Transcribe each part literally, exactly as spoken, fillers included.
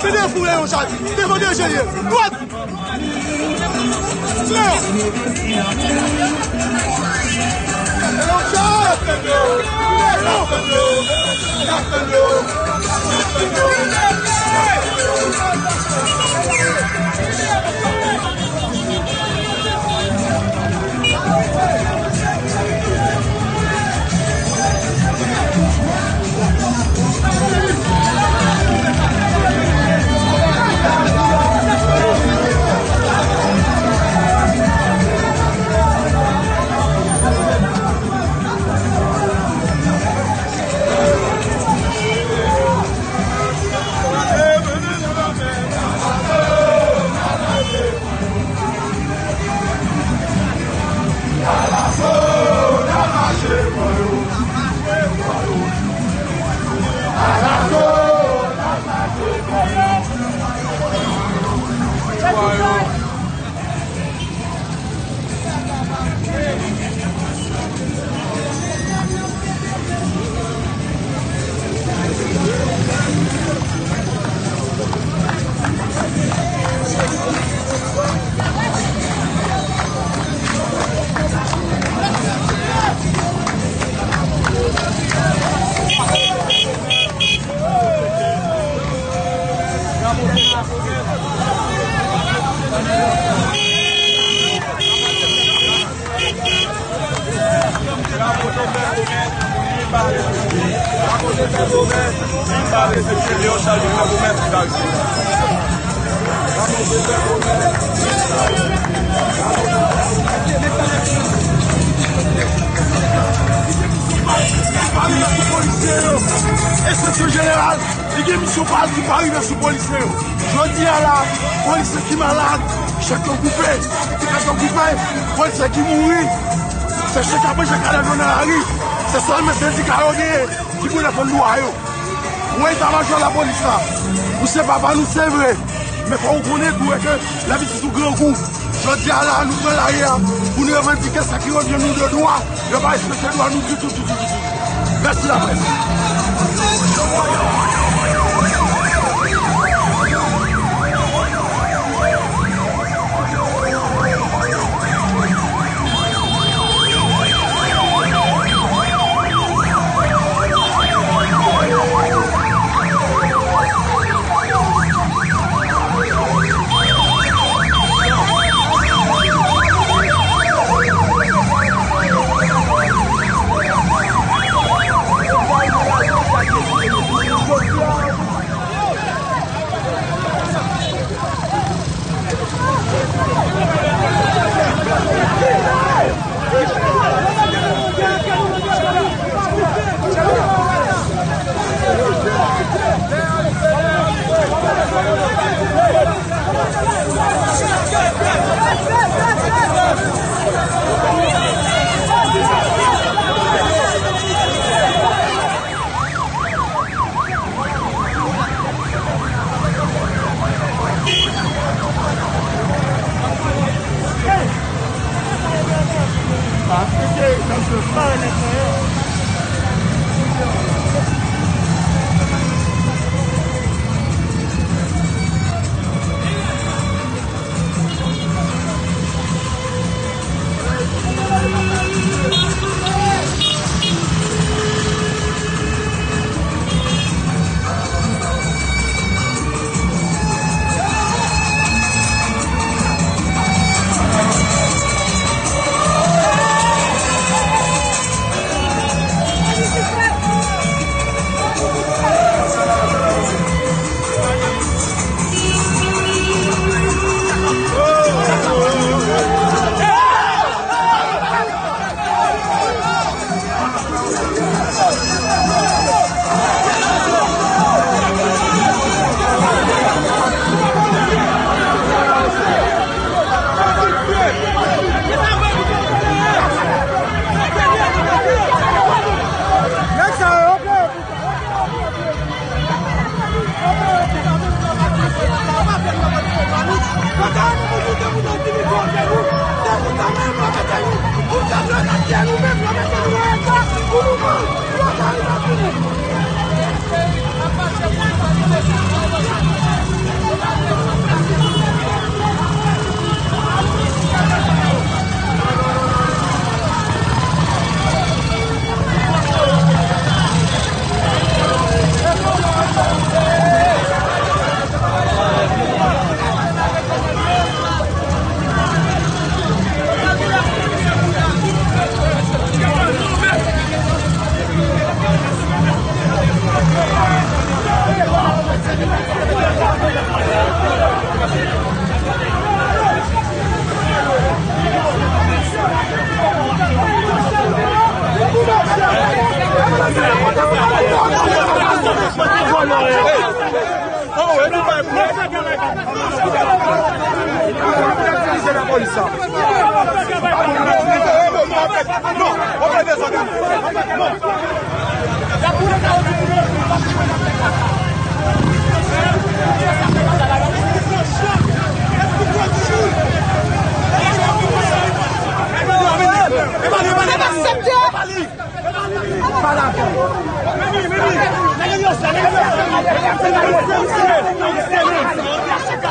Se de fou, Leon Charles. Se de fou, de jeni. Dwat. Akoz de fè pwomès, li pa respekte. Leon Charles vin fè pwomès, li pa respekte. Akoz de fè pwomès, li pa respekte. Li pa respekte. Li pa respekte polisye yo. Enspektè jeneral, li gen misyon pa l ki pa rive sou polisye yo. Jodi a la, polisye ki malad, chèk yo koupe, tikèt yo koupe, polisye ki mouri, se chèk ap manje kadèv yo nan lari. Se sèlman sendika yo genyen ki pou defann dwa yo. Mwen eta majò lapolis la, ou se papa nou, se vre, men fò ou konnen tou ke lè pitit ou grangou. Jodi a la, nou pran lari a pou nou revandike sa ki revyen nou de dwa. Yo pa respekte dwa nou ditou, ditou, ditou, ditou. Mèsi laprès.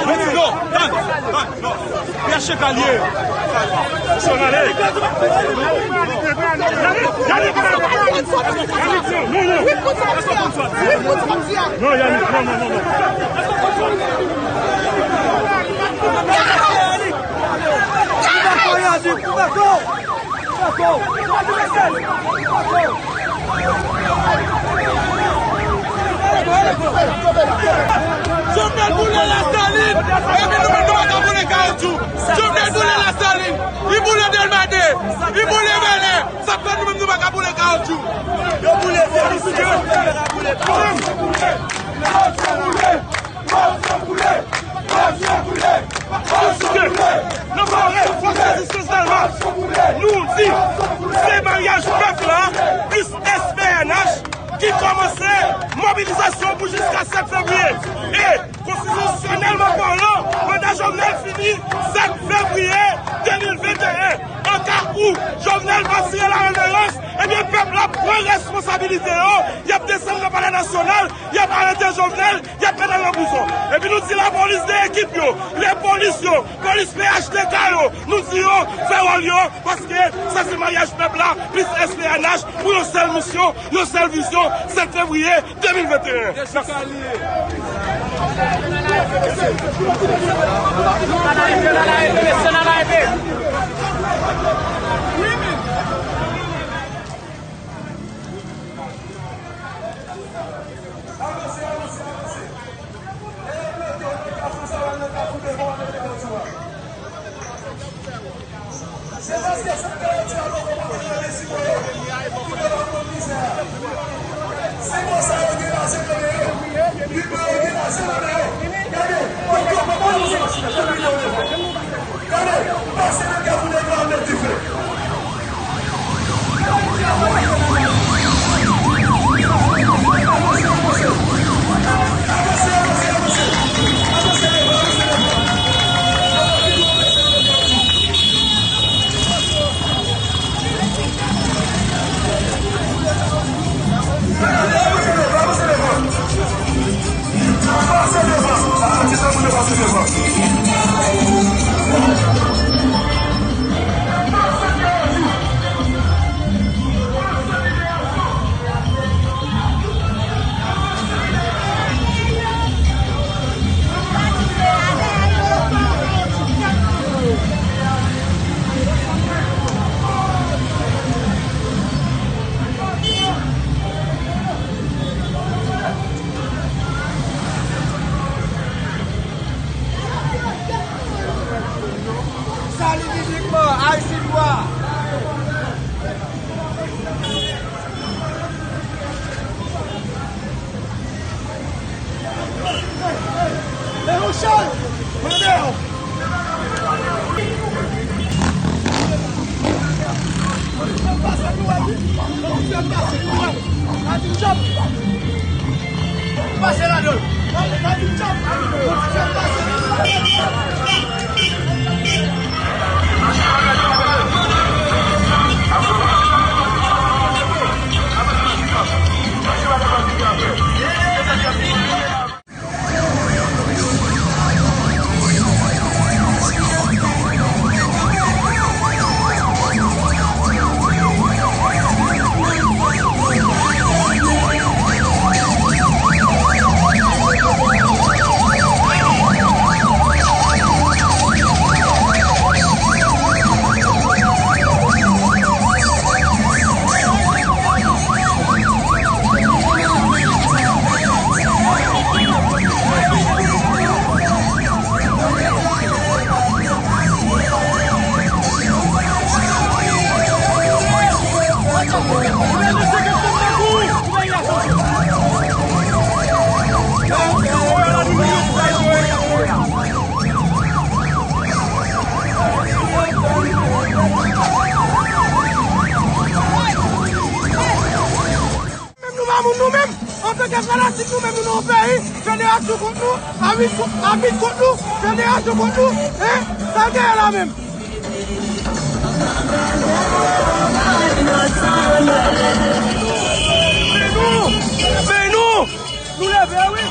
Meti non, tann, tann, non. Piyè cheka l ye. Son ale. Yannick, non, non, non, non. Non, Yannick, non, non, non, non. Kou bako, Yannick, kou bako. Kou bako. Jovenel boule Lasalin, epi nou menm nou pa ka boule kawotchou. Jovenel boule Lasalin, li boule Dèlma de, li boule Bèlè. Sa k fè nou menm nou pa ka boule kawotchou. Yo boule, se misye yo ki boule. Paske nan pale fòs rezistans Dèlma, nou di se maryaj pèp la plis S P N H ki kòmanse mobilizasyon pou jiska sèt fevriye. E konstitisyonèlman palan, manda Jovenel fini sèt fevriye de mil venteyen. An ka ou Jovenel va tire la reverans, ebyen pèp la pran responsabilite yo, y ap desann nan Palè Nasyonal, y ap arete Jovenel, y ap mennen nan prizon. Epi nou di lapolis de ekip yo, lepolis yo, polis P H T K yo, nou di yo fè wòl yo, paske sa se maryaj pèp la plis S P N H pou yon sèl misyon, yon sèl vizyon, sèt fevriye de mil venteyen. Sali fizikman, Ayisyen nwa. Pase ladan. Menm nou pa moun nou menm, antanke fanatik nou menm nou nan yon peyi, federasyon kont nou, abit kont, abit kont nou, federasyon kont nou, en, sa l genyen la menm? Men nou, men nou, nou leve wi.